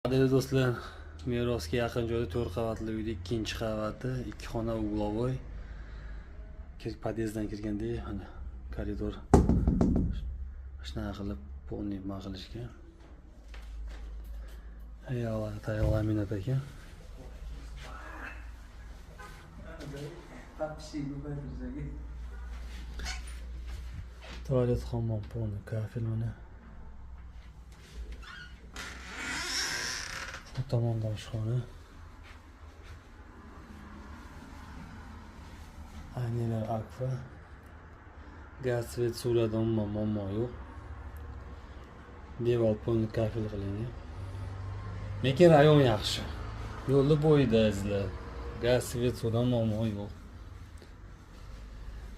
Qadrli do'stlar, merosga yaqin joyda 4 qavatli uyda ikkinchi qavati, 2 xona угловой. Podyezddan kirganda mana koridor shunaqa qilib polni nima qilishgan. Ayollar tayyor laminat ekan. Tualet, hammom polni kafel mana. Bu tomonda oshxona. Aynalar akfa. Gaz, svet, suvlarda umuman muammo yo'q. Devor polni kafel qilingan. Lekin rayon yaxshi. Yo'lni bo'yida azizlar. Gaz, svet, suvdan muammo yo'q.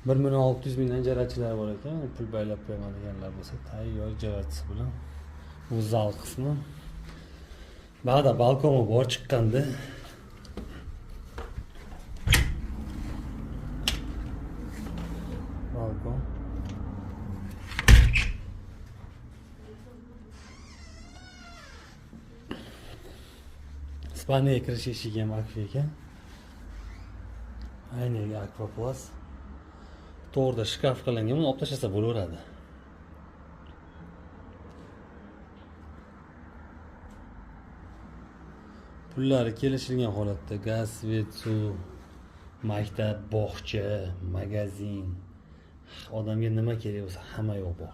1 million 600 mingdan ijarachilar bor ekan. Pul baylab qo'yaman deganlar bo'lsa, tayyor ijarachisi bilan. Bu zal qismi. Ba'da balkoni bor chiqqanda. Balkon. Spaniyaga kirish eshigi ham akfa ekan. Ayniga Aqua Plus. To'g'rida shkaf qilingan, buni olib tashlasa bo'laveradi. Pullari kelishilgan holatda gaz, svet, suv, maktab, bog'cha, magazin, odamga nima kerak bo'lsa hamma yo'q bor.